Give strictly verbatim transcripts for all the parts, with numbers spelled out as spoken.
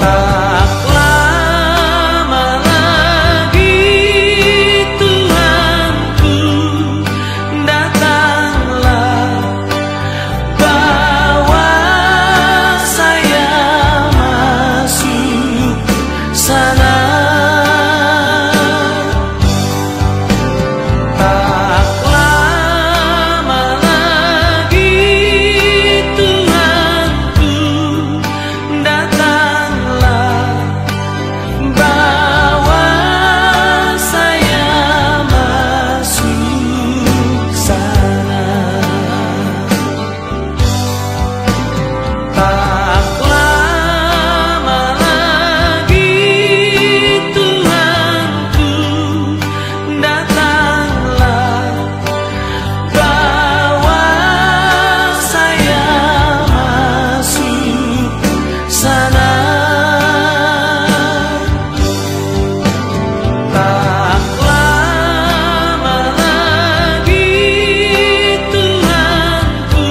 Tak lama lagi, Tuhanku, datanglah, bawa saya masuk sana. Tak lama lagi, Tuhanku, datanglah, bawa saya masuk sana. Tak lama lagi, Tuhanku, datanglah, bawa saya masuk sana. Tak lama lagi, Tuhanku,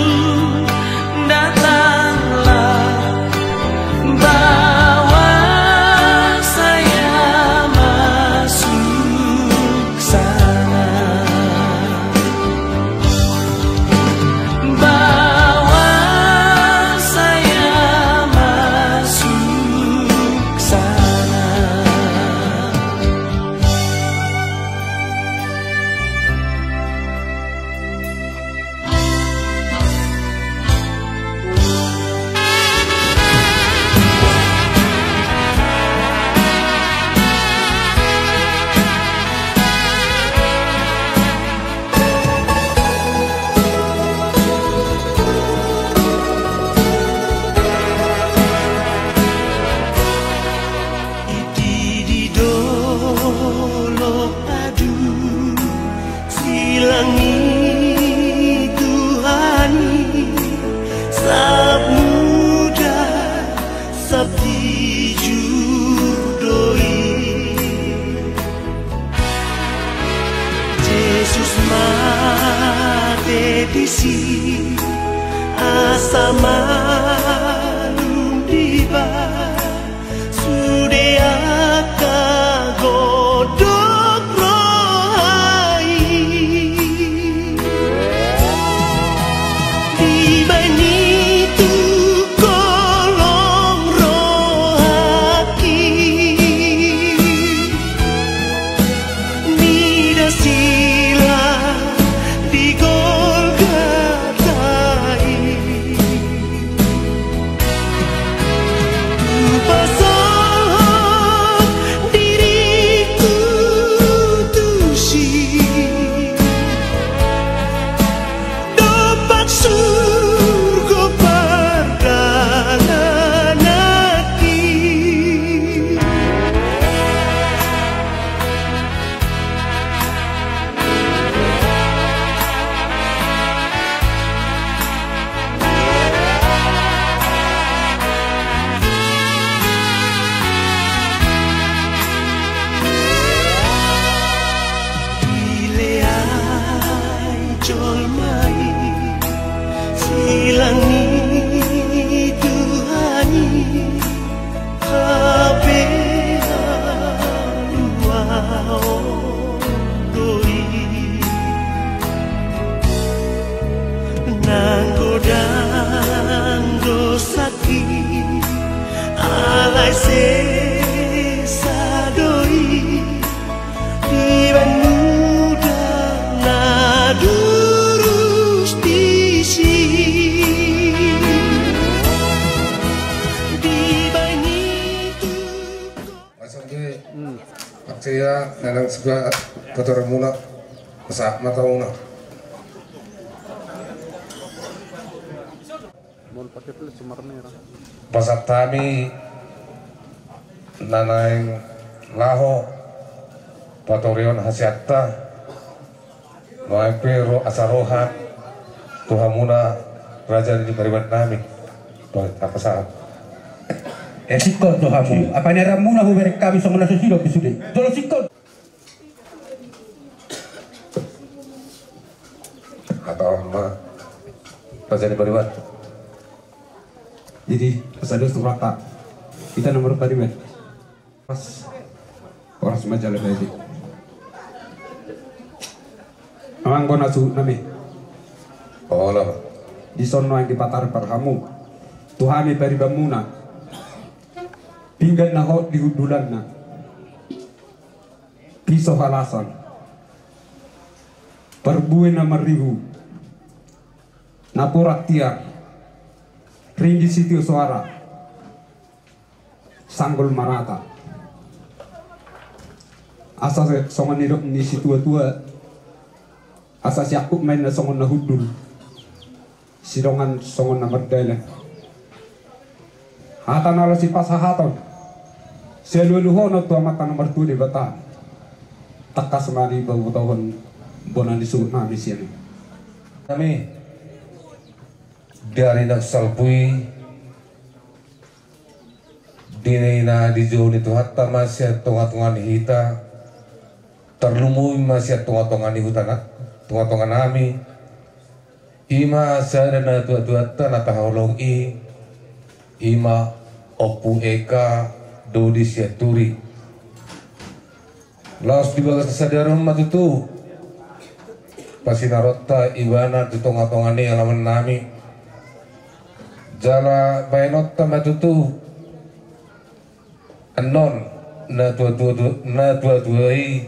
datanglah, bawa saya masuk sana. Bawa saya masuk sana. Di, di dolok adu silang ni Tuhan i, sap muda sap tijur do i. Jesus mate disi asa malum dibahen sude angka godang roha i. Dibahen i tu kolom rohangki. Mida silang di Golgota i. Hupasahat diringku tusi. Dompak surgo pardalananki. Dilehon jolma i silang ni Tuhan i, hape haluaon do i. Nang godang do sangkit, alai sesa do i. Dibahen muda na durus disi. Dibahen i tu. Asa be, hmm, paksea, nanang suka kotoran muna, pasahat ma tu hamuna. Pasahat hami na naeng laho patorihon hasianta, nuaeng pe ro asa roha tu hamuna raja ni pariban nami. Pasahat. Eh, singkop do hamu. Apa ni aramuna hubereng hami songon na so sidok sude. Jolo singkop. Hata on ma. Raja ni Pariban. Jadi, asa dos tu rata. Hita nomor pariban. Pas. Horas ma jala badi. Amang bona suhut nami. Olo. Dison nuaeng dipatar par hamu tu hami paribanmuna. Pinggan na hot di hundulanna. Piso halasan. Parbue na marribu. Napuran tiar. Ringgit sitio soara. Sanggul marata. Asa songon nidok ni situatua. Asa siangkup ma inna songon na hundul. Sidongan songon na mardalan. Hata na laos sipasahaton. Sialualuhonon tu Amanta na martua Debata. Tangkas ma dipabotohon bona ni suhut nami sian i. Nami di ari na salpu i, di na dijou ni Tuhanta ma sian tongatonga ni hita, tarlumobi ma sian tongatonga ni huta na, tongatonga nami, i ma sada natuatuanta na tahaholongi, i ma Ompu Eka Dodi Sianturi. Laos di bagasan sadari on ma tutu pasinaronta ibana di tongatonga ni alaman nami. Jala baenonta ma tutu annon natuatua, natuatua i,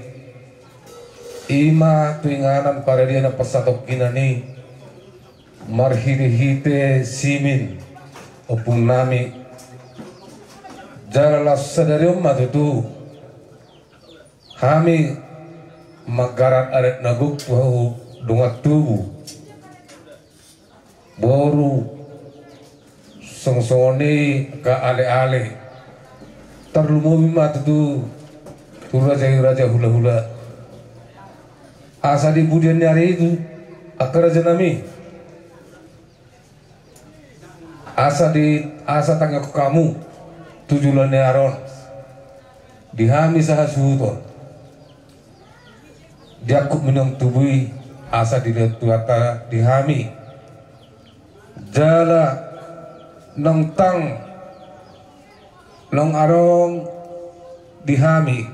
i ma tu inganan paradianan parsatongkinan i marhitehite simin ompung nami. Jala laos sadari on ma tutu hami manggarar adat na gok tu dongan tubu, boru, songon songon i angka aleale, tarlumobi ma tutu tu raja i raja hulahula. Asa di pudian ni ari i tu angka raja nami, asa di, asa tangiangkon hamu tu joloan ni ari on di hami sahasuhuton, diangkup ma inna tubu i asa dilehon Tuhanta di hami. Jala naung tang naung adong di hami,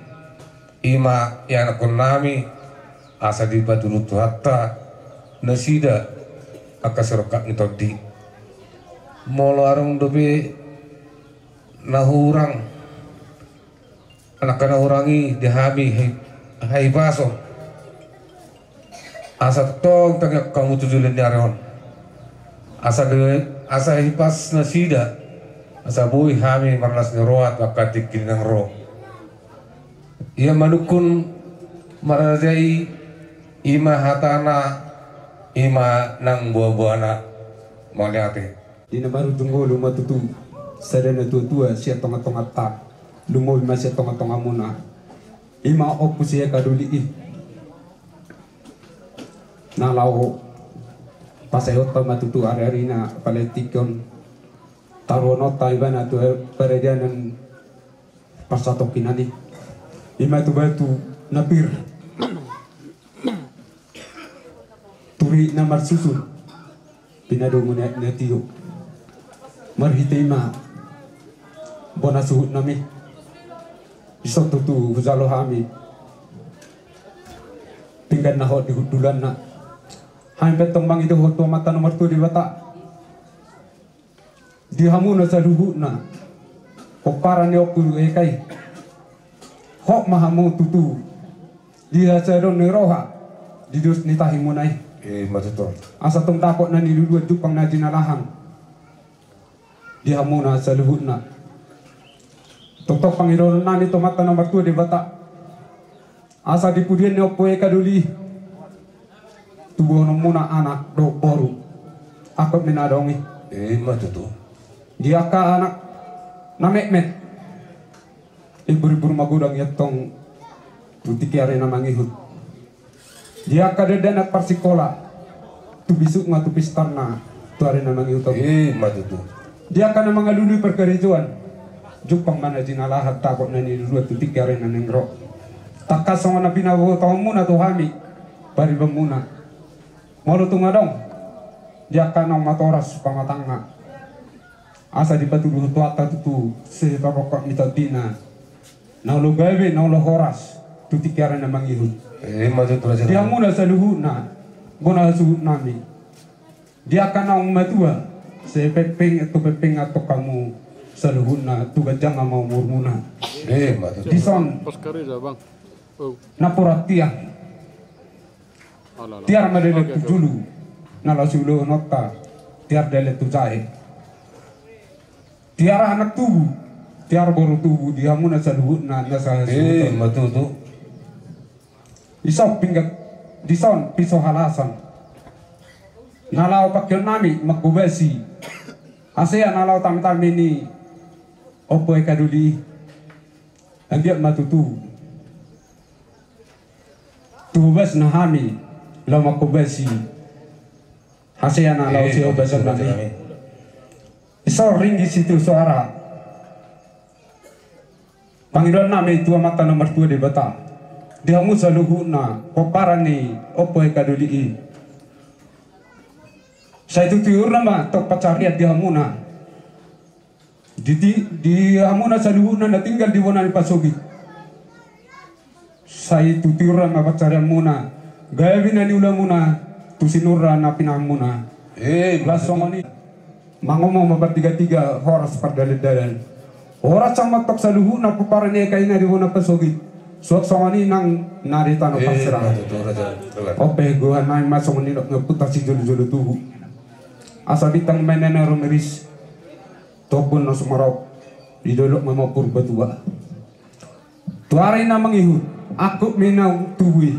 i ma ianakkon nami, asa dipatudu Tuhanta nasida angka sirongkap ni tondi. Molo adong dope na hurang, angka na hurang i di hami, hai, hahipason. Asa tongtong tangiangkon hamu tu joloan ni ari on. Asa ge, asa hipas nasida. Asa boi hami marlas ni roha tu angka tingki na naeng ro. Ia manungkun marajai, i ma hatana, i ma nang boaboana. Mauliate. Di na marujung ngolu ma tutu sada natuatua sian tongatonganta, lumobi ma sian tongatongamuna, i ma Ompu si Eka Doli i. Na laho pasahatonta ma tutu ariarina, apalagi tingki on taruhononta ibana tu paradianan parsatongkinan i, i ma tu batu na pir, turi na marsusun, pinadomu na, na tio. Marhite i ma bona suhut nami, dison tutu hujalo hami pinggan na hot di hundulanna. Hami pe tong mangido tu Amanta na martua Debata. Di hamuna saluhutna, pomparan ni Ompu Eka i, hot ma hamu tutu di hasadaon ni roha di dos ni tahimuna i. Eh, ma tutu. Asa tong dapot na niluluan, jumpang na jinalahan di hamuna saluhutna. Tongtong pangidoon nami tu Amanta na martua Debata. Asa di pudian ni Ompu Eka Doli i, tubuhononmuna anak dohot boru, angkon ma na adong i. Eh, ma tutu. Di angka anak na metmet, imburimbur magodang i antong tu tingki ari na mangihut. Di angka dakdanak parsikola, tu bisukna tu pistarna tu ari na mangihut on. Eh, ma tutu. Di angka na mangalului parkarejoan, jumpang ma na jinalahan, dapot na niluluan tu tingki ari na naeng ro. Tangkas songon na pinabotohonmuna tu hami paribanmuna. Molo tung adong Di angka naung matoras pamatangna, asa dipatuduhon Tuhanta tutu sitorop hami tondina, na olo gabe, na olo horas tu tingki ari na mangihut. Ima tutu raja. Di hamuna saluhutna bona hasuhutnami. Di angka naung matua, sai pengpeng tu pengpeng antong hamu saluhutna tu ganjang ma umurmuna. Ima tutu. Dison napuran tiar. Tiar ma dalan tu julu na laho siulaonta, tiar dalan tu jae. Tiar anak tubu, tiar boru tubu di hamuna saluhutna na sahasuhuton. Ima tutu. Dison pinggan, dison piso halasan na laho pangkeonnami manghobasi hasea na laho tametame ni Ompu Eka Doli i. Anggiat ma tutu tu hobasna hami laho manghobasi hasea na laho sihobasonnami. Dison ringgit sitio soara pangidoannami tu Amanta na martua Debata, di hamu saluhutna pomparan ni Ompu Eka Doli i. Sai tu tiurna ma antong pansarian di hamuna. Di, di hamuna saluhutna na tinggal di bona ni pasogit, sai tu tiurna ma pansarianmuna, gabe na niulamuna tu sinurra na pinahanmuna. Ima tutu. Songon i, mangomo ma partigatiga, horas pardalandalan. Horas ma antong saluhutna pomparan ni Eka i na di bona pasogit. Suang songon i nang na di tano Panserahan. Ima tutu raja. Ope gohanami ma songon nidok ni ompunta sijolojolo tubu. Asa bintang ma inna na rumiris tu ombun na sumorop, di dolok ma Purbatua. Tu ari na mangihut, angkup ma inna tubu i,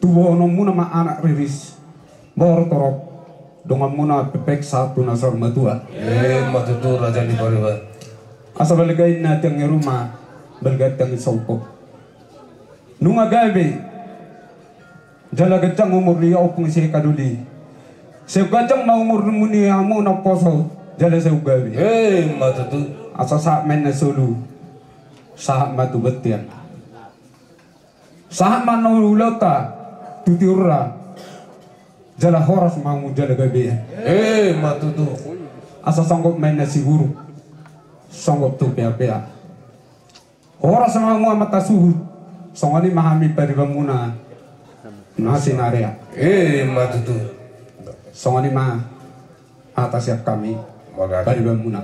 tubuhononmuna ma anak riris, boru torop, donganmuna pepek sahat tu na saur matua. Ima tutu raja ni pariban. Asa balga inna tiang ni ruma, balga tiang ni sompo. Nunga gabe jala ganjang umur ni ompung si Eka Doli i, sai ganjang ma umur ni hamu na poso jala sai gabe. Ima tutu. Asa sahat ma inna solu, sahat ma tu bontean, sahat ma na ulaonta tu tiurra, jala horas ma hamu jala gabean. Ima tutu. Asa songgop ma inna siburuk, songgop tu peapea. Horas ma hamu amanta suhut, songon i ma hami paribanmuna na sinarea. Ima tutu. Songon i ma hata sian hami paribanmuna.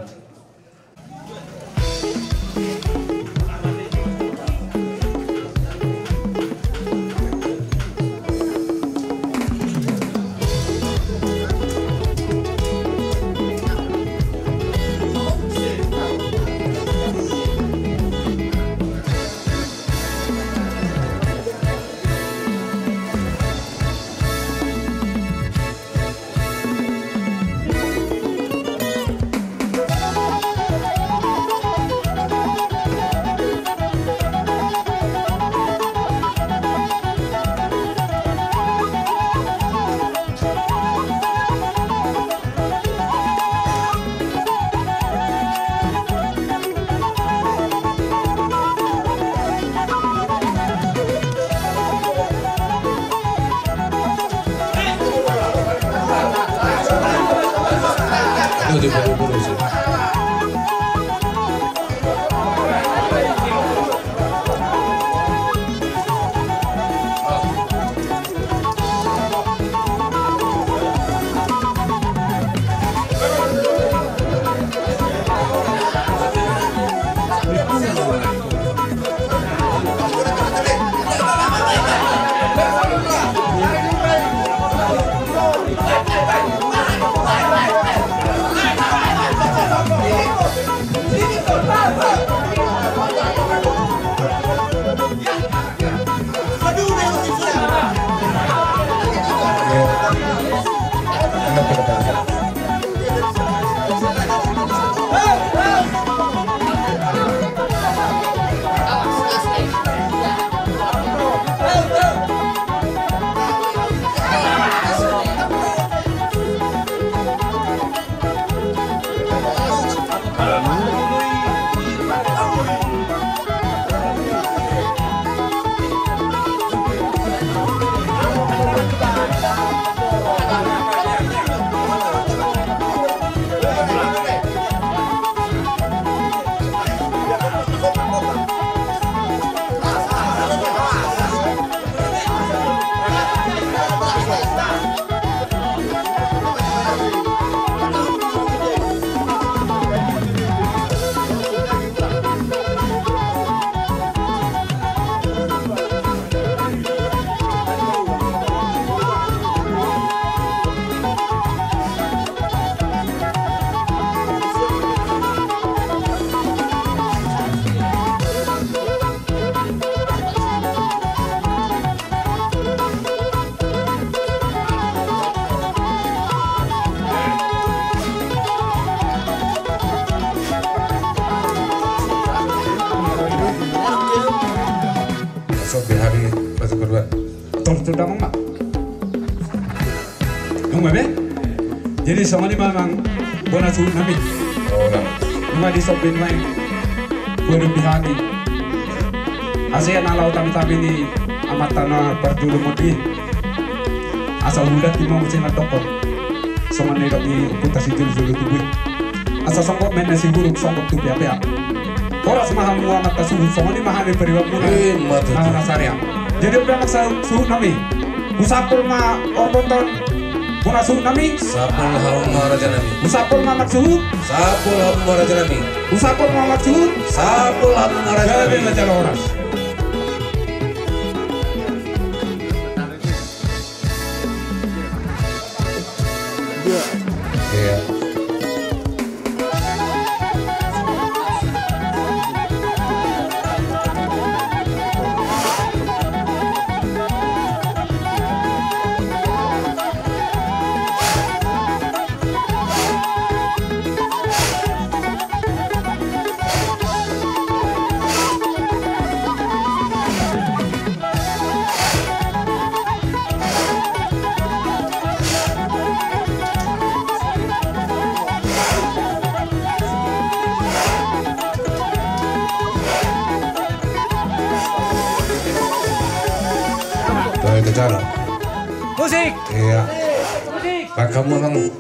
Tortor damang ma. Nunga be? Jadi songon i ma amang bona suhut nami. Nunga disombin ma i. Boru ni hami. Asa ia na laho tami-tami ni amanta na parjolo modi. Asa huda tu ma muse na dokon. Songon na nidok ni ompunta sijolo-jolo tubu i. Asa songgop ma inna sihuruk songgop tu pea-pea. Horas ma hamu amanta suhut, songon i ma hami paribanmuna. Ima tutu. Na horas ari. Jadi on pe amang suhut nami. Husampul ma horboton bona suhut nami. Sampul hamu ma raja nami. Husampul ma amang suhut. Sampul hamu ma raja nami. Husampul ma amang suhut. Sampul hamu ma raja nami. Gabe ma jala horas. Iya. Musik. Iya. Musik. Pakai musik.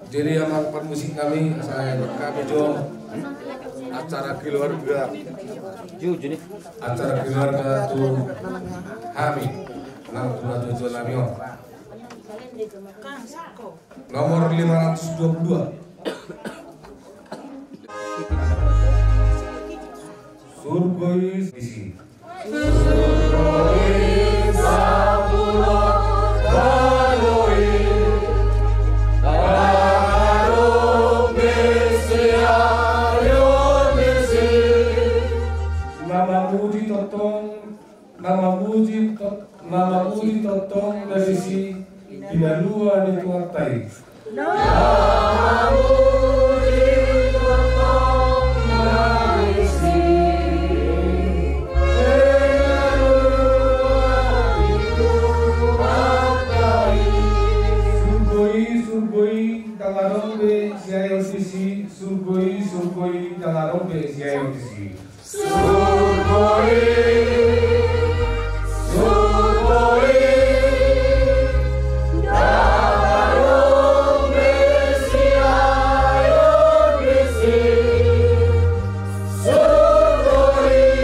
Jadi amang parmusik nami, asa kami jo acara keluarga. Acara keluarga tu hami nang tuatua nami on. Nomor lima ratus dua puluh dua. Surgoi disi. Na mamuji tongtong, na mamuji to-, na mamuji tongtong na disi pinalua ni Tuhanta i. Surgoi, surgoi, ndang adong be siaeon disi, surgoi, surgoi, ndang adong be siaeon disi. Surgoi, surgoi, ndang adong be siaeon disi. Surgoi,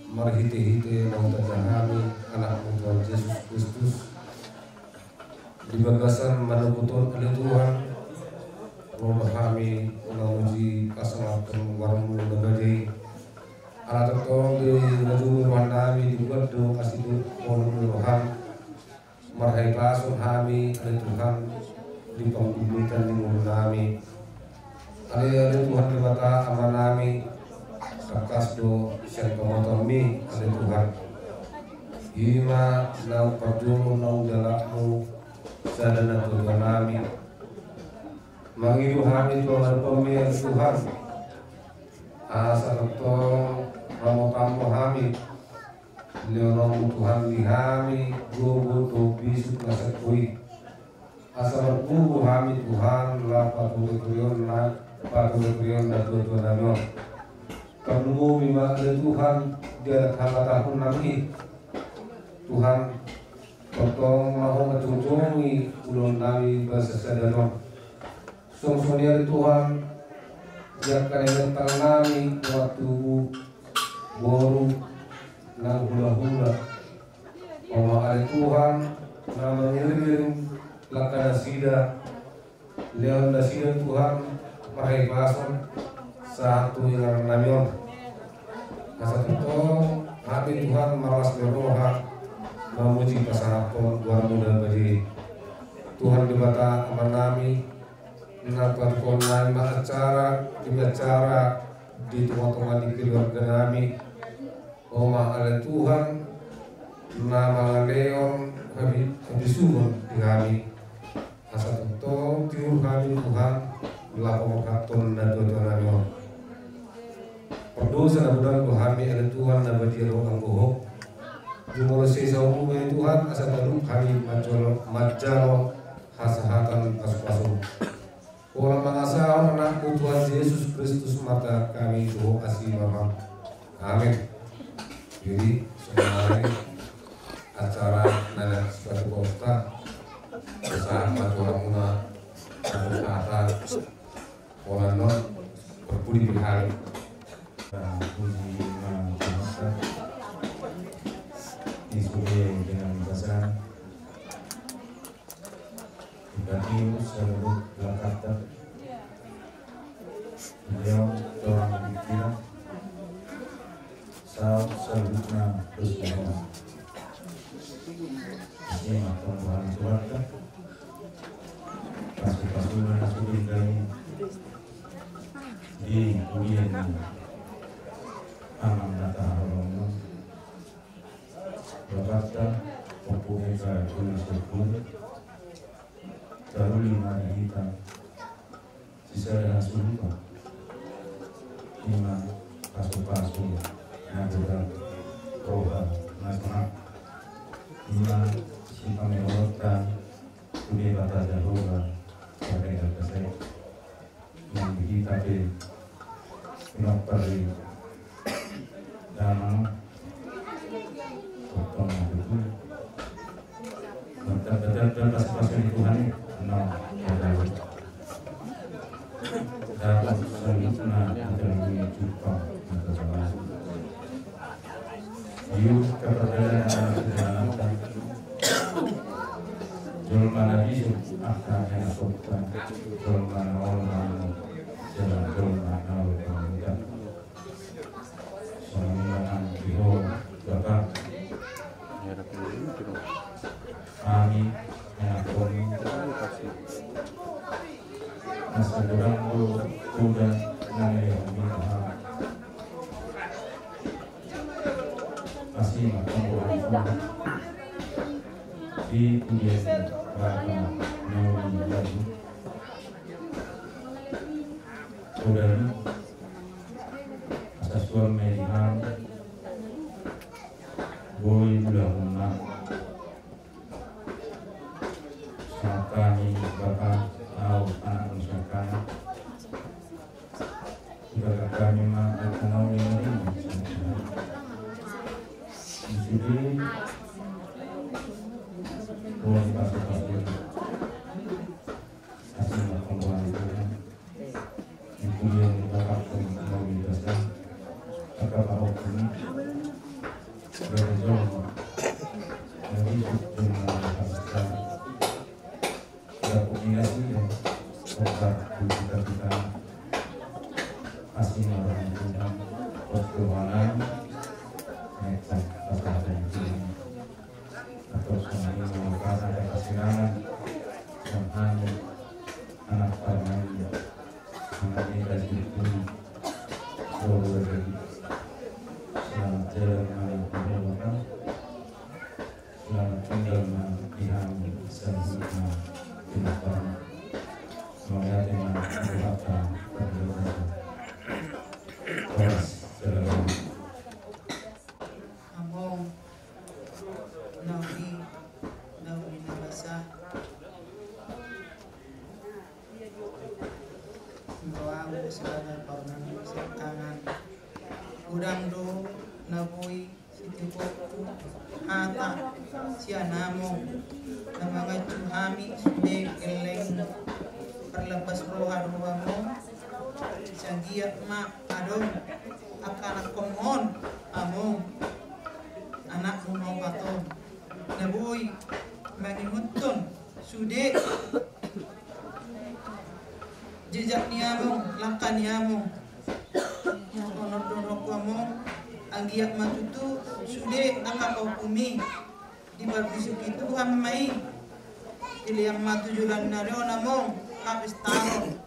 Marhite-hite naung tanda hami anakmu Tuhan Jesus Kristus, di bagasan manogot on ale Tuhan, ro ma hami mamuji pasangaphon goarmu na badia i. Ala tongtong di ujung roha nami dibuat do asi tu holong ni roham. Marhahipason hami ale Tuhan di panggulmitan ni ngolu nami. Ale, ale Tuhan Debata Ama nami, tangkas do sian pangotonmi ale Tuhan. I ma naung parjolo naung dalanmu sada na tuatua nami. Mangido hami tu adopanmi ale Tuhan, asa tongtong ramotanmu hami. Lehononmu Tuhan di hami gogo dohot bisuk na sangko i. Asa margogo hami Tuhan laho paturetureon na, paturetureon na tuatua nami on. Tarlumobi ma ale Tuhan di adat habatahon nami i. Tuhan, tongtong ma Ho manjongjongi ulaon nami basa sadari on. Songon i ale Tuhan, di angka na nian tangan nami, nunga tubu, boru, nang hulahula. Ho ma ale Tuhan na mangiringiring langka nasida, lehon nasida Tuhan marhahipason sahat tu inganan nami on. Asa tongtong hami Tuhan marlas ni roha mamuji pasangaphon goarmu na badia i. Tuhan Debata Ama nami, na patukon nami ma acara demi acara di tongatonga ni keluarga nami. Ho ma ale Tuhan na mangalehon habi-, habisuhon di hami. Asa tongtong tiur hami Tuhan laho paborhathon na tuatua nami on. Pardosa na godang do hami ale Tuhan na badia do anggo Ho. Jumolo sesa Ho ma i Tuhan asa talup hami manjalo, manjalo hasahatan pasupasu. Holan mangasahon anakmu Tuhan Jesus Kristus martangiang hami tu Ho asi ma roham. Amin. Jadi sonari acara na naeng sipatupaonta, sahat ma tu hamuna satu kata. Holan on parpudi pihali. Puji ma Tuhanta. Di sude dengan pasan. Kita tiru saluhut langkanta. Beliau torang pikiran. Saut saluhutna dos ni roha. Asi ma pambohan Tuhanta. Pasupasuna na sude gabe di pudian ni Amanta na hinaholongan. Bapanta, Ompu Eka Guru Sokun, taruli ma di hita sisada hasuhuton. I ma pasupasu na godang, roha na sonang. I ma sipameholonta tu Debata Jahowa, Debata Jahowa. Nang di hita pe pinompar ni damang. Tongtong na tutu. Mantap, mantap, mantap, pasupasu ni Tuhan i. Nang, mantap. Dapot saluhutna, mantap, ini cupang, mantap, mantap. Iu kapardalanan anak kedalangan. Jolma na bisuk angka ianakhonta. Jolma na olo mangan, jala jolma na olo panganutan. Songon i ma nang di Ho Bapa. Hami ianakhonmu. Asa godang do poda na nilehonmi tu hami. Asi ma pambohanmu di pudian ni Bapa na uli i. Podamu asa suan ma i di hami. Boi ulahon ma. Songon hami Bapa, ahu anakmu songon hami. Ibarat hami ma angka na uli ma di hami. Di sude, boi pasupasu. Asi ma pambohan Tuhan. Di pudian ni Bapa, Anak, Roha Mudasa. Angka pahompu ni. Dari jolma. Dari jolma. Dari jolma. Dari jolma. Asing orang Tuhan, pertuhanan, ngecek pasal dan Tuhan. Atau semua orang ada kasirangan, dan hanya anak permainan, anak ini dari Tuhan. Selamat jalan, anak permainan. Selamat tinggal ma di hami saluhutna. Terima kasih. Mauliate ma di Bapa, Among, nauli, nauli na basa. Roamu sebagai parumaen siatangan. Godang do na boi sitibokku hata sian among na mangacu hami sude gelleng. Parlambas roha do among. Sai anggiat ma adong angka anakkon on among, anakmu na opat on, na boi mangihuthon sude jejak ni among, langka ni among. Songon on dohononku among, anggiat ma tutu sude angka pahompumi dipargosi Tuhan ma i. Dilehon ma tu joloan ni ari on among, hape sitaon.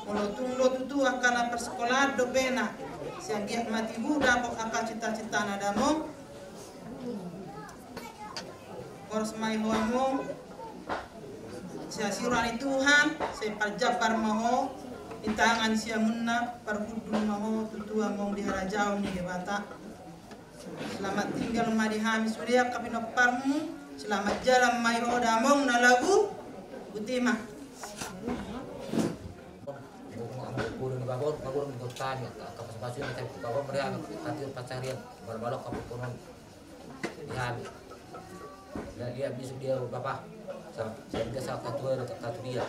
Molo tung do tutu angka na parsikolaan dope na, sai anggiat ma tibu dapot angka cita-citana da among. Horas ma i ho among. Sai sirang ni Tuhan, sai parjambar ma ho di tangan siamunna, parhundul ma ho tutu among di harajaon ni Debata. Selamat tinggal ma di hami sude angka pinomparmu. Selamat jalan ma i ho da among na lagu. Botima. Di hami. Liat bisuk dia bapa. Saya dia salah satu orang, satu dia.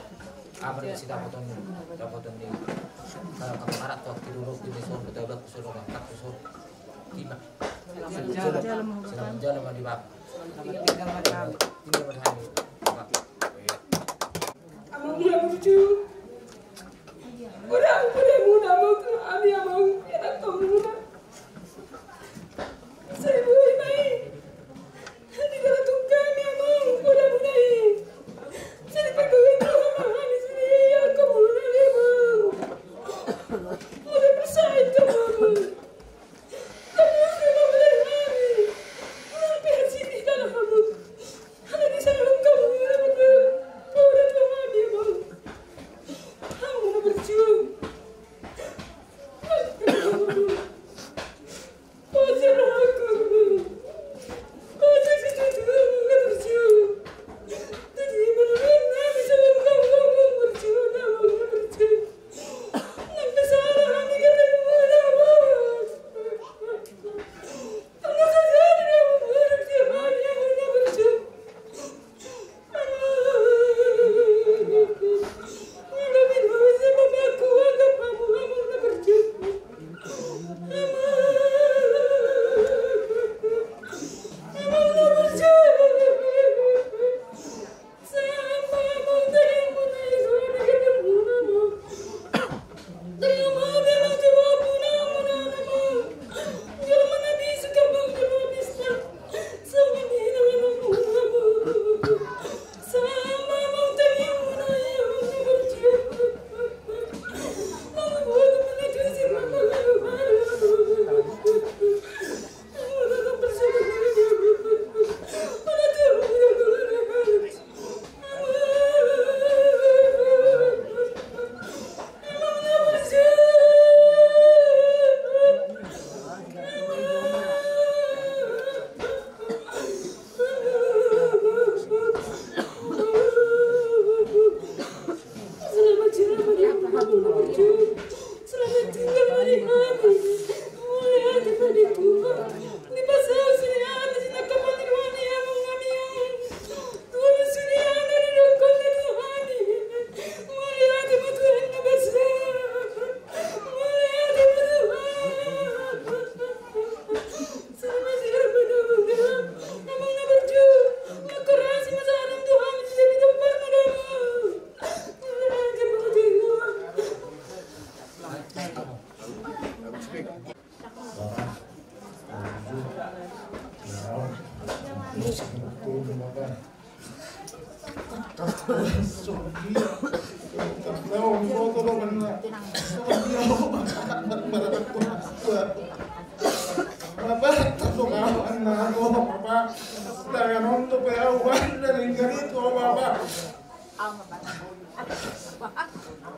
Apa dia sih dapoton, dapoton ni. Kalau kamu harap tuh tidur di sini, soal betul-betul suruh angkat suruh. Tima. Selamat jalan ma di bapa. Tinggal ma di hami. Bapa. Iya. Among mula burju. Godang godangmuna among tu hami among, ianakhonmuna. Sai boi ma i. Di tongah-tongah hami among, godangmuna i. Sai dipanggohi Tuhan ma hami sude, ianakhonmuna among. Mauliate ma di Debata.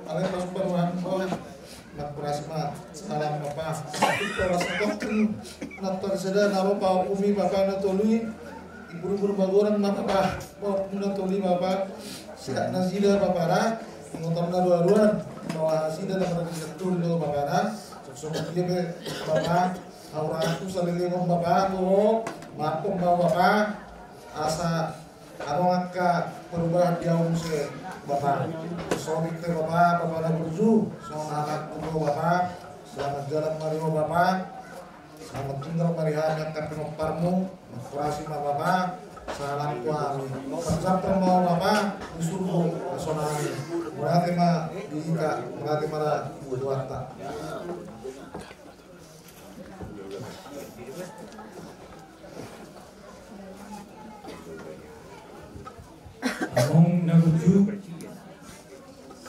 Alai pas baru angko, na kurasa ma salam bapa. Itu rasa dokter, na tarseda na ro pahompu i bapa na tolu i. Ibur-ibur magodang ma bapa, pahompu na tolu i bapa. Siak nasida bapa na, ingotan na ruaruan, bahwa nasida na pernah disetul do bapa na. Soksok dia be bapa, haura aku salelengon bapa, tu, maaf ma bapa. Asa adong angka perubahan di au muse bapa. Sorry te bapa, bapa na burju. Songon anak tu bapa. Selamat jalan ma di ho bapa. Selamat tinggal ma di hami angka pinomparmu. Makkurasi ma bapa. Salam tu hami. Parsapra ma ho bapa. Di surgo sonari. Mauliate ma di hita, mauliate ma di Tuhanta. Among na burju,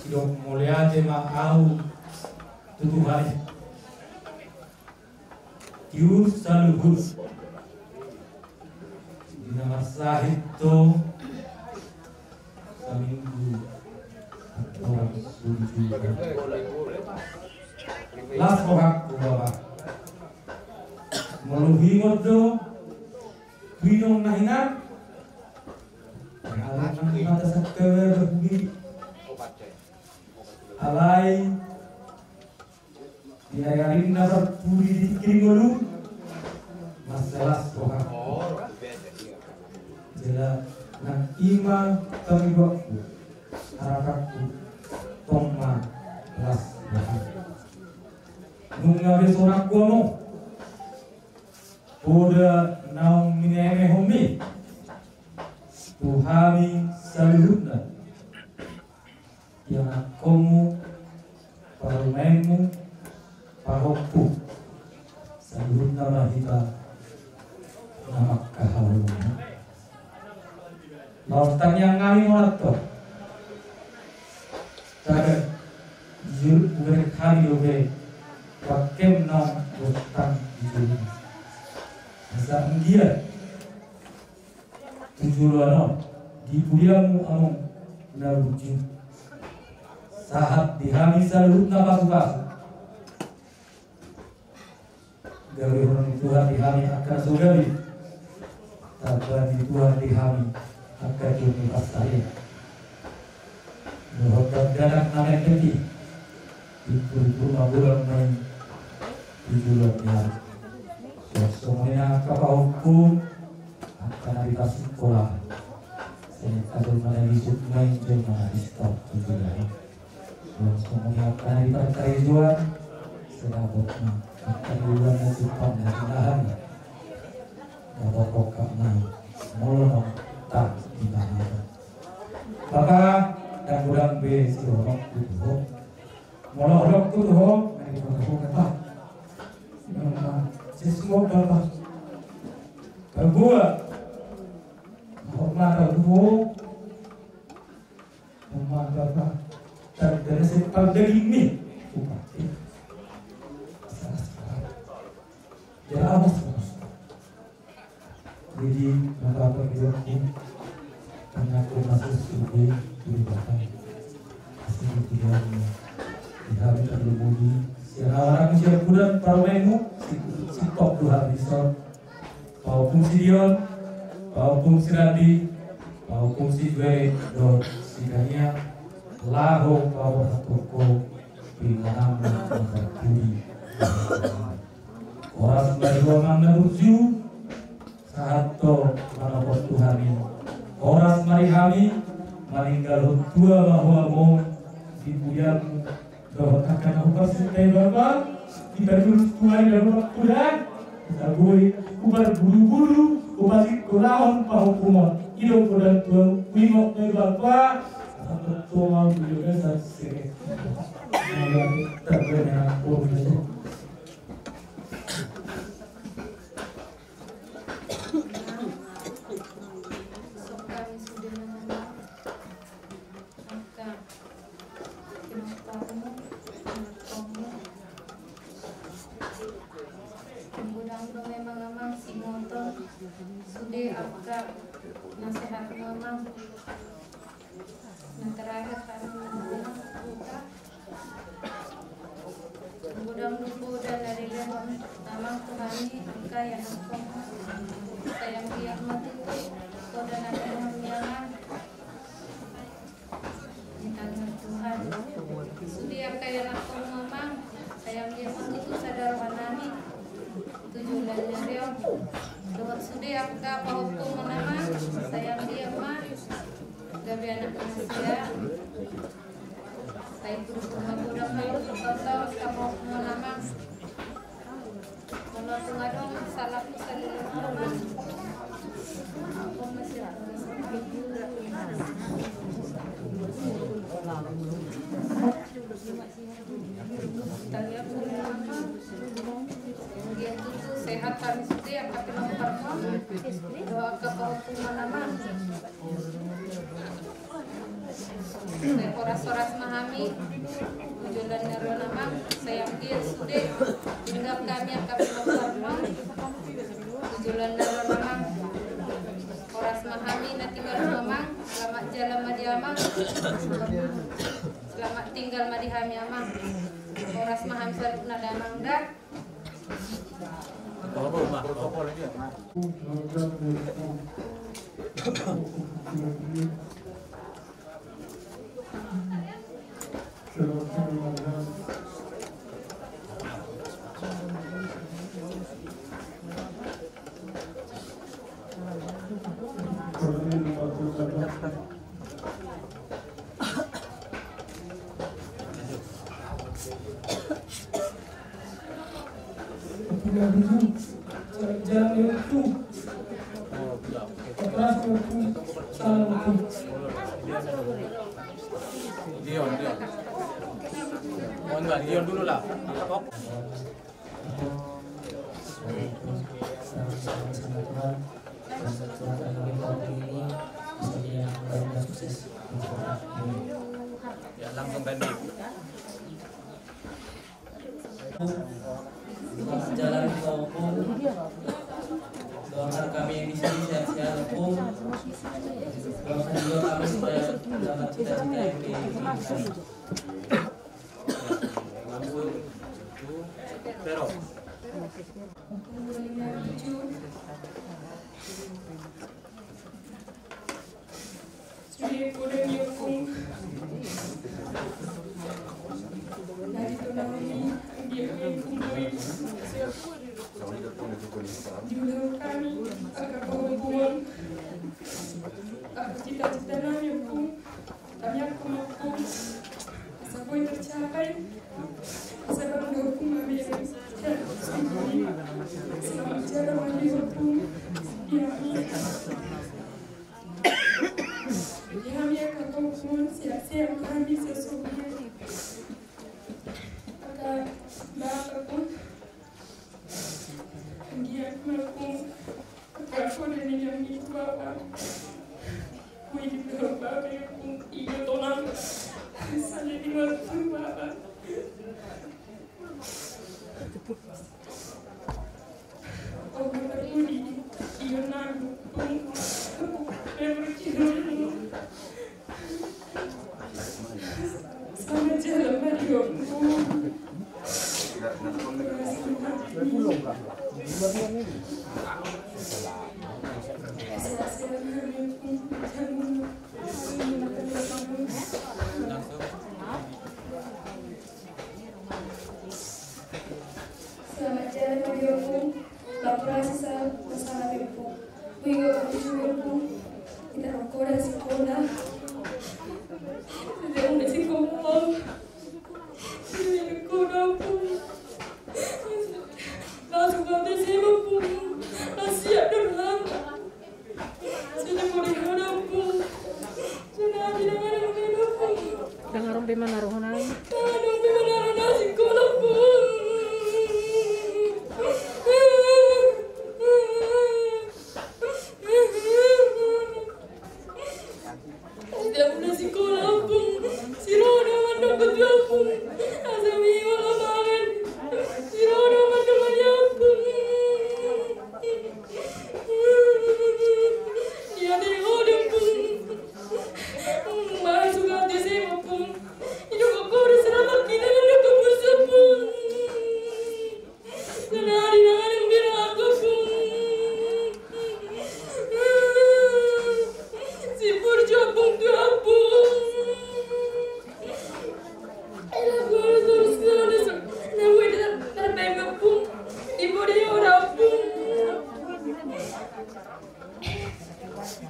sidok mauliate ma au tu Tuhan. Tiur saluhut. Di na marsahit do saminggu. Las rohangku bapa. Molo huingot do tu inong na hinan. Anak nang mata sakte berhubungi. Alai di ari-ari na parpudi di tingki ngolu, marsahit roha. Jala nang i ma pangidoanku, harapanku, tong ma las roha. Nunga be sonang ho among poda naung ninenehomi tu hami saluhutna. Ianakkonmu, parumaenmu, pahompu, saluhutna ma hita na mangkaholongi. Laos tangiang nami ma on antong. Taga jujur bukan hami dope pakem naung bostang di julu. Asa anggiat tu joloan on di pudianmu among na burju. Sahat di hami saluhutna pasu-pasu. Gabehon ni Tuhan di hami angka na so gabe. Tambahi Tuhan di hami angka jolma parsahit. Dohot dakdanak na mendek i. Ibur-ibur magodang ma i tu joloan ni ari. Songon i nang angka pahompu, angka na di pasikola. Sai angka jolma na lisuk ma i jolma na di stop tu joloan i. Songon i angka na di parkarejoan, sai dapot ma angka na di ulaon na jumpang na di lahan. Dapot rongkap ma i molo naung tang di panganon. Bapa, ndang godang be sihohotku tu ho. Molo hohotku tu ho, na di panganon bapa. Sesmo bapa. Bagua. Hormat tu ho. Hormat bapa. Tanda na sempal daging ni. Upati. Salah salah. Ya awas awas. Jadi maka apa dia pun karena aku masih sudah di belakang. Masih di dalam. Di hami terlebih di siapa orang siapa pun parumaenmu. Si top dua hari so. Pahompu si Dion, pahompu si Randi, pahompu si Jue dohot si Kania, laho paborhat ho pinanganmu na parpudi. Horas ma di ho amang na burju, sahat do manopot tu hami. Horas ma di hami, maninggalhon tua ma ho amang di pudianmu. Dohot angka na huparsinta i bapa, dipatulus Tuhan i dabu bangkuda. Taboi, huparbulubulu, hupasikolahon pahompumon. I do poda tuahu, huingot ma i bapa. Asa tongtong au tu jogja sasere. Taboi na porbe. Sude angka nasehatmu, Amang. Na terakhir kami memohon, godang do poda na dilehon Amang tu hami angka ianakhonmu. Sai anggiat ma tutu poda na dilehon ni Amang ditangihon Tuhan. Sude angka ianakhonmu, Amang, sai anggiat ma tutu sada rohanami tu joloan ni ari on. Dohot sude angka pahompu, Amang, sai anggiat ma gabe anak na sehat. Sai tutu ma godang ma tutu angka pahompu, Amang. Molo tung adong salahku saleleng, Amang, ampun ma sian Tuhan. Tangihon Amang, anggiat tutu sehat hami sude angka pinompar, Amang, dohot angka pahompu, Amang. Sai horas-horas ma hami tu joloan ni ari on, Amang. Sai anggiat sude tinggal hami angka pinompar, Amang, tu joloan ni ari on, Amang. Horas ma hami na tinggal, Amang. Selamat jalan ma di Amang. Selamat tinggal ma di hami, Amang. Horas ma hami saluhutna da, Amang, da. Dion, Dion. Oh, enggak, Dion dulu lah. Ya, langsung pending. Jalan kau pun. Doakan kami di sini sehat-sehat pun. Doakan juga kami supaya dapat cita-cita yang diinginkan. Sude poda ni ompung. Dari tonami, dia ni ompung. Di ulaon hami angka pahompu on. Angka cita-cita nami, ompung. Kami angka pahompu. Asa boi tercapai. Asa bangga ompung, kami. Selamat jalan, kami, ompung. Ya. Di hami angka pahompu on, sehat-sehat ma hami sasungkun. Angka bapa, ompung. Anggiat ma, ompung, angka poda ni hami tu bapa. Boi di bapa, ompung, iga tonang. Salelengi ma tu bapa. Selamat jalan ma di ompung. Lapor asi sa masalah ompung. Boi ompung, ompung. Hita nangkon sikola. Dia udah sikola. Dia sikola, ompung. Langsung kau tes, ompung. Kasihan dong. Dengar on be manaruhon.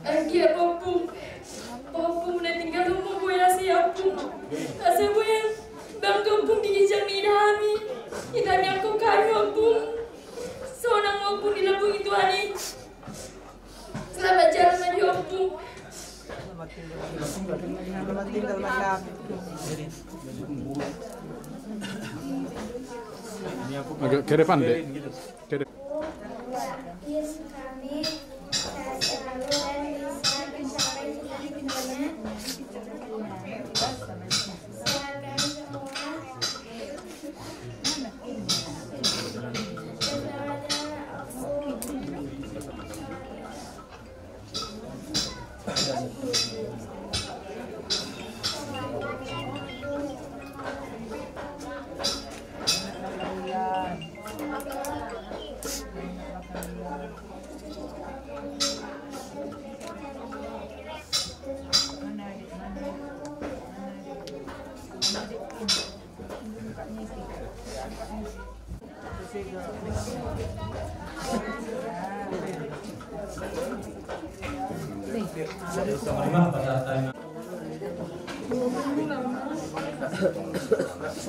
Anggiat ompung, ompung na tinggal ompung boi asi ompung. Asa boi bangga ompung di ginjang ni hami. Ita ni angkon hami ompung. Sonang ompung di lambung ni Tuhan i. Selamat jalan ma di ompung. Agak ke depan, Dek. Ke depan.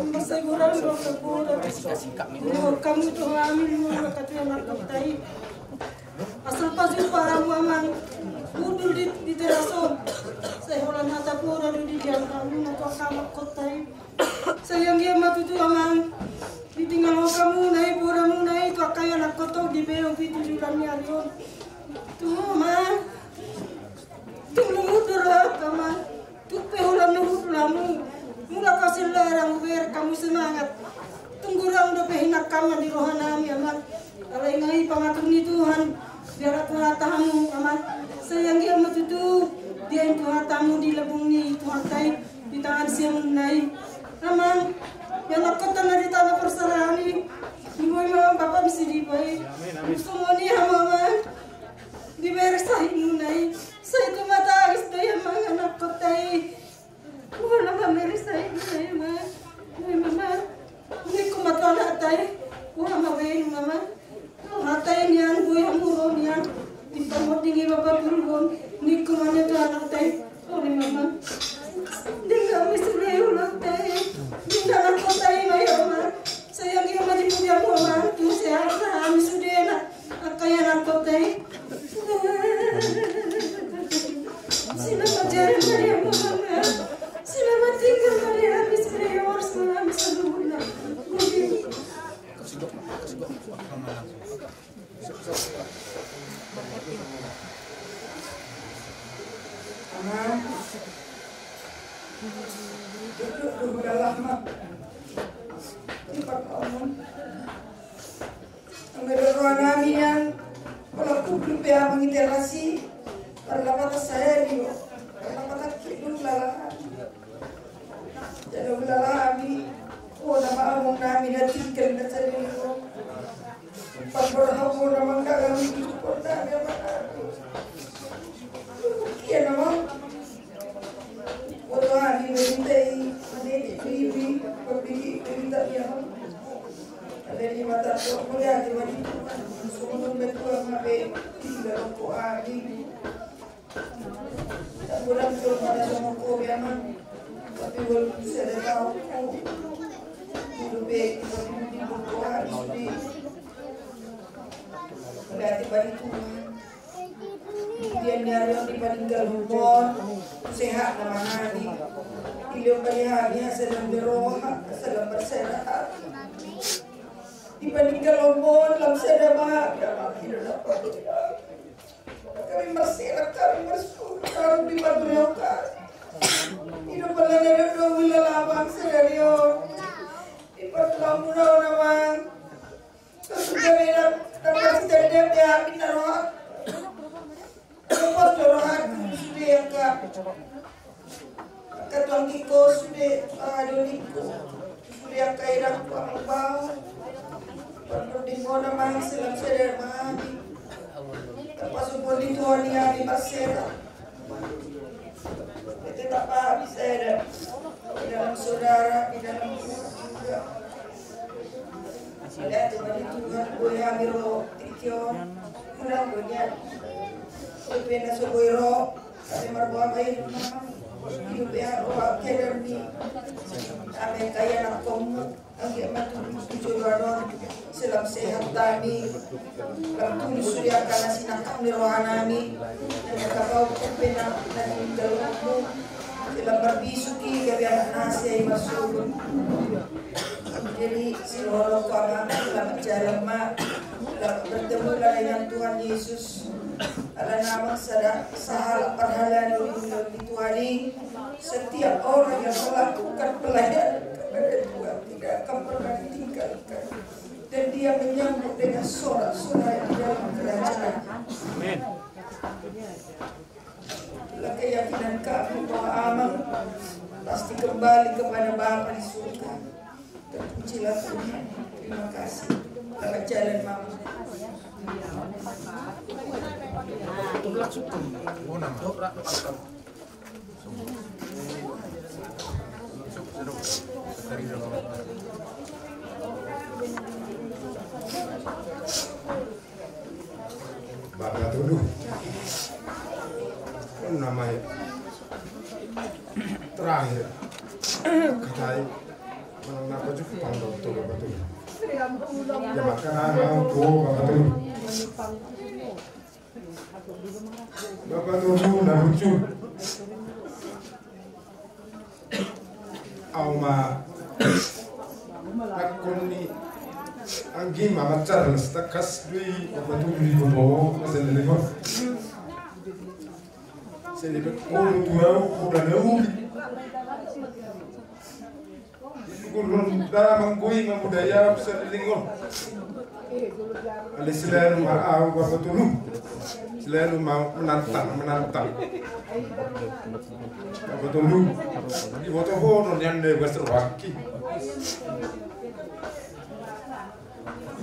Masa kurang dua puluh. Kamu tu hami lu kata yang aku tai. Asal pajumpa hamu amang, udul di, di teras on. Sai holan hata pura do di dia hamu na tu angka anakkon tai. Sai anggiat ma tutu amang, ditinggalhon hamuna i boramuna i tu angka anakkon tong di beong pitu di ulang ni ari on. Tu amang, tung lungun do rohangku amang. Tung pe holan na hundul hamu, mulak hasil lerang, hubereng hamu semangat. Tung godang dope hinangkanna di rohanami amang. Alai nga i pangatur ni Tuhan, biar tu hatamu amang. Sai anggiat ma tutu dibaen tu hatamu di lambung ni Tuhanta i, di tangan siamunna i. Amang, ia anakkon tong na di tano parserahan i, boi ma bapak misi dibaen. Songon i hamu amang. Dibereng sahitmuna i, sai tu mata angis do i amang anakkon tai. Boha ma bereng sahitmuna i amang. Boha ma amang. Ningku ma tu anakta i. Boha ma bereng amang. Hata i nian, boi hamu ro nian. Di pamoding i ma patulhon. Ningku ma nian tu anakta i. Ori ma amang. Denggan ma sude ulaonta i. Denggan anakkon tai ma i amang. Sai anggiat ma di pudianmu amang. Tu sehat ma hami sudena. Angka anakkon tai. Selamat jalan ma di hamu amang. Selamat tinggal ma di hami, selamat horas ma hami saluhutna. Amang. Duduk dulu dalam. Lipat kamu. Anggo di rohanami nian, pola kudul pe amang i terasi, parlapatan sahari do, parlapatan kidul lalahan. Jala ulaon nami, o nama amongnami na tinggal na sahari do. Umpat borhat o nama nggalang di umpornami amanami. Ia nama. Boto hami berita i, manene bibi, pabigi berita i. Ada di mata tu, melihat di wajib Tuhan. Semua betul ngabe tinggal ko hami. Tak boleh betul pada semua ko biaman. Tapi walaupun saya dah tahu ko. Hidup baik, tapi di ko hami sudah. Melihat di wajib Tuhan. Kemudian dari on dipaninggalhon, sehat nama hami. Ilio kali hami, salam beroha, salam bersehat. Dipaninggalhon, lam sada ma, ya, ma, tidak dapat. Kami marserak, kami marsuhut, kami dipaninggalhon. Ilio kali na dua bulan lama, serio. Dipaninggalhon, nama. Sude na, na, na, sude na, na, na, na, roha. Lepas do roha, sude angka. Angka tuangkiko, sude, ah, doniko. Sude angka irangku, amang bao. Pardondingona ma, selam sada ma. Lepas umur di tua ni hami marsera. Tetap bisa ada di dalam saudara, di dalam keluarga. Melihat Tuhan, Tuhan, gue hadir lo, tingki on. Tulang do nian. Dope na so boi ro, ate marboa baen ma. Ido pe ro kedan ni. Ame kai anakkonmu. Anggiat ma tutu tu joloan on. Selam sehat hami. Lam tulus sude angka na sinangkap ni rohanami. Nang angka pauk pe na na tininggalmu. Selam marbisuk i gabe anak na asi ai marsogot. Jadi, sirohon tu amang, selamat jalan ma. Selamat bertemu lah dengan Tuhan Yesus. Alana amang sada sahalak parhalado di Tuhan i. Setiap orang yang melakukan pelayanan kepada Tuhan tidak akan pernah ditinggalkan. Dan dia menyambut dengan sorak-sorai di dalam kerajaan. Amin. Itulah keyakinan kami bahwa Amang pasti kembali kepada Bapa di surga. Terpujilah Tuhan. Terima kasih. Selamat jalan, Mama. Bapa Tolu. Nama terakhir. Katai. Mana apa juga pangdok tu Bapa Tolu. Ya, makanya mau tu Bapa Tolu. Bapa Tolu na lucu. Au ma nakon ni anggi ma macar na setakas dui Bapa Tolu di bobo masa lelego. Selibat kolu tu au kuda na uli. Gulun da manggui ma budaya selilingon. Ale selalu ma au Bapa Tolu. Selalu ma menantang, menantang. Bapa Tolu. Iboto ho do nian de bas rohaki.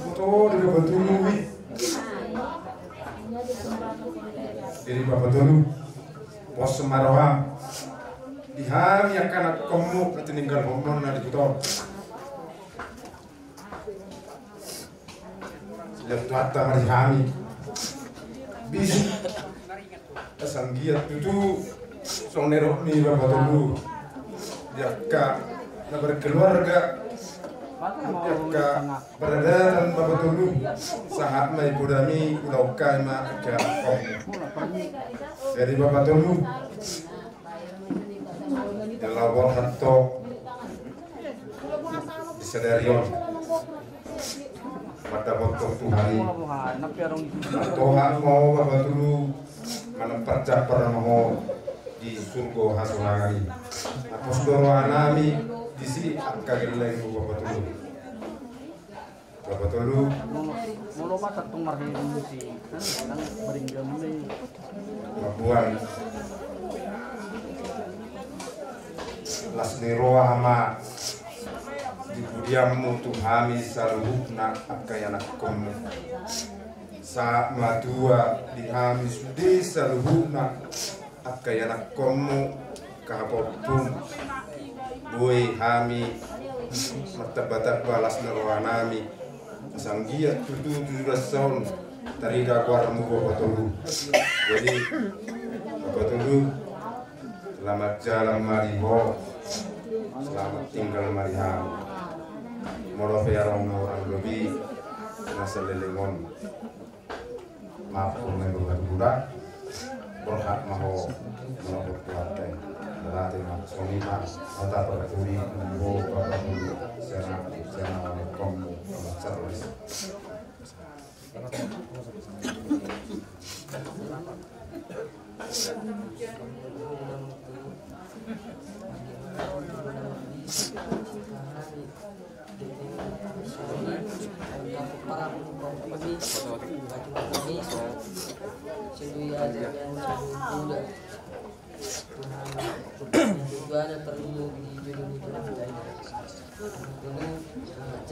Iboto ho do Bapa Tolu i. Jadi Bapa Tolu. Pos ma roham. Di hami angka anakkonmu na tininggalhonmuna di huta on. Selamat tu hata ma di hami. Bisuk. Asa anggiat tutu songon na nidok ni Bapa Tolu. Di angka na berkeluarga. Di angka Pardadatan Bapa Tolu, sahat ma i podami, ulaon hami ma angka anakkonmu. Jadi Bapa Tolu, di laho borhat ho di sadari on, mandapothon Tuhan i. Mantohap ma ho Bapa Tolu, manamparjambar ma ho di surgo hasurangan i. Apos do rohanami disi angka gellengmu Bapa Tolu. Bapa Tolu. Molo, molo ma tantu marhirung musik, kan, kan, berinjam ni. Mamboan las ni roha ma di pudianmu tu hami saluhutna angka anakkonmu. Sahat matua di hami sude saluhutna angka anakkonmu, angka hapompum. Boi hami martamba-tamba las ni rohanami. Asa anggiat tutu tu basa on tarida goarmu Bapa Tolu. Jadi Bapa Tolu, selamat jalan ma di ho. Selamat tinggal ma di hami. Molo pe adong na hurang lobi na saleleng on. Maaf, kau main berbuat muda. Borhat ma ho molo berbuat kai. Berarti ma songon i ma. Mata berturi. Bo Bapa Tolu. Sian aku, sian aku, kamu sama Charles.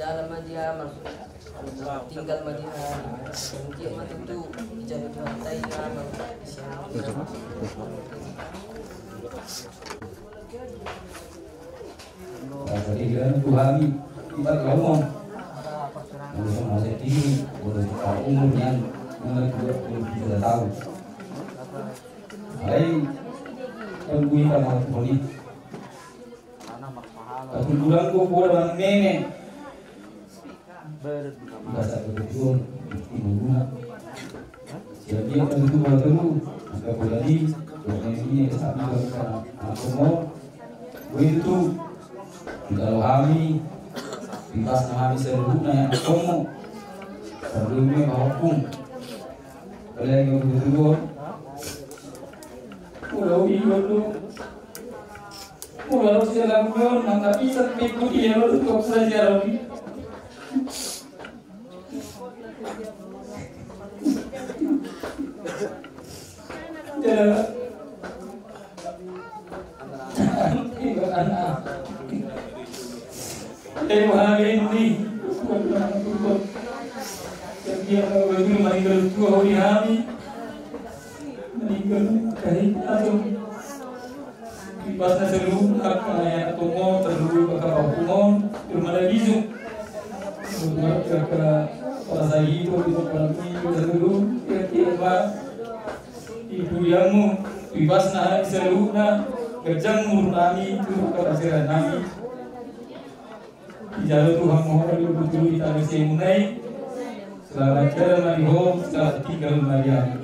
Tinggal ma di hami. Tinggal ma tutu. Ijalo Tuhan tai hami. Asa tinggal tu hami ibat laungon. Molo so masa tini, molo so umur nian, Mulai dua puluh tiga tahun. Alai kan gue kan mau tuli. Kebetulan gue gue dengan meme. Bahasa kebetulan di guna. Siap dia kan itu kalau dulu. Angka bola di. Kalau ini sapi kalau kita mau. Bohitu, dijalo hami, bebasna hami saluhutna, ya, komo. Sebelumnya bahukum. Kalau yang betul-betul, kalau ini dulu, kalau harus jalan dulu, maka bisa pikir dia dulu untuk belajar. Meninggal kahi atau Ibasna selu, angka na tongon, terlulu angka papungon, termana bisuk. Buat angka parasa itu, di tempat ini, terlulu, ya, tiap, Pak. Di pudianmu, ibasna hami saluhutna, ganjang umur nami, tu angka panseran nami. Dijalo Tuhan ma ho di buku di tangan si Munai. Selamat jalan ma di ho, selamat tinggal ma di hami.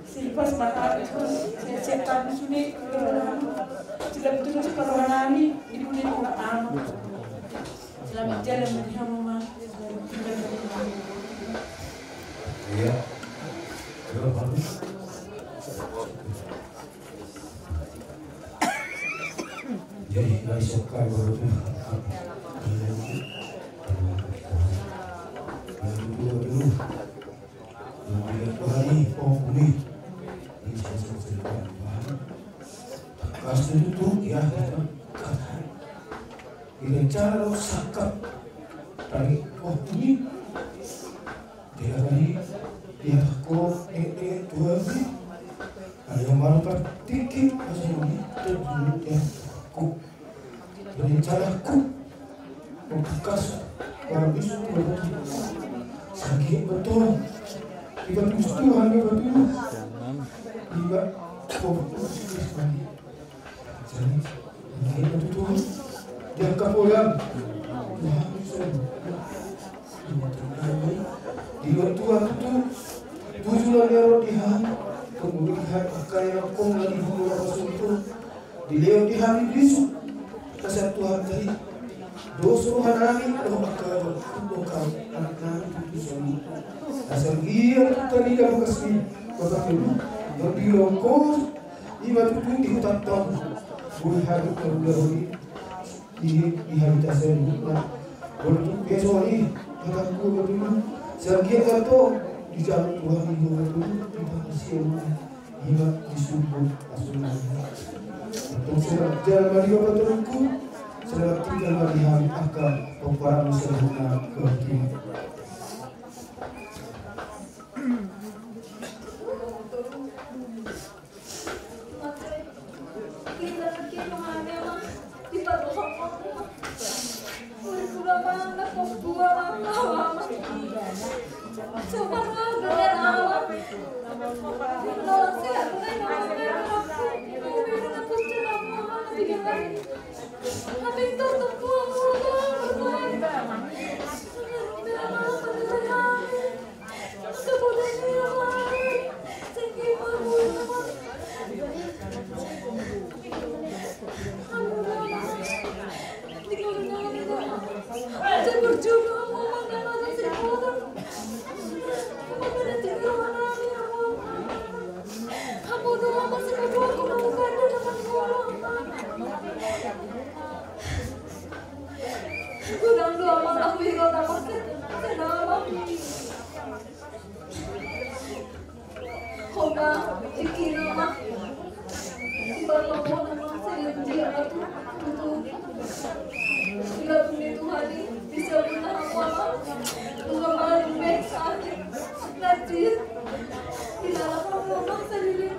Sipas mahal, siap-siap kami sudah. Selamat terus kalau nami di dunia. Selamat jalan dari Hamoma. Iya. Halo, Pak. Jadi, dari Sokai baru tu. Aduh, aduh. Yang dia Tuhan ni, oh, bumi. Ini saya sebut Tuhan. Kasih itu tuh, ya. Ini cara lo sakat. Tadi, oh, bumi. Dia tadi, dia kok, eh, eh, Tuhan ni. Ada yang baru berpikir, kasih ini. Dia, dia, kok. Rencanaku membekas orang itu. Sakit betul. Tiba-tiba Tuhan, tiba-tiba. Tiba. Jadi, sakit betul. Dia kapolan. Tuhan, saya. Di waktu aku tu, tujuh lah dia roh di hati. Kemudian hati kaya kong lagi di luar masuk itu. Dilehon di hami bisuk, asa Tuhan tadi. Dos roha nami, roha kau, roha kau, anak nami, tutu sami. Asa gia tadi dah bekas ni, bapak ibu, yang di rokok, ima tutu di hutan tahu. Boleh hadap kalau dah boleh. Di, di hari tasari, nah. Boleh tu, besok hari, kataku, bapak ibu. Asa gia kau, di jalan Tuhan, di jalan Tuhan, di jalan Tuhan. Ima disebut asuhan. Untuk selamat jalan ma di bapa terungku, selamat tinggal ma di hami angka pomparanmu saluhutna. Godang do amang ahu, igot amang, sai godang amang. Homa, tingki nama. Iba pamona amang, sai dia puji amang tu, tu, tu. Iba puji Tuhan i, bisa guna amang. Bukan malu be, sakit. Najis. Tidak apa-apa amang, sai dia.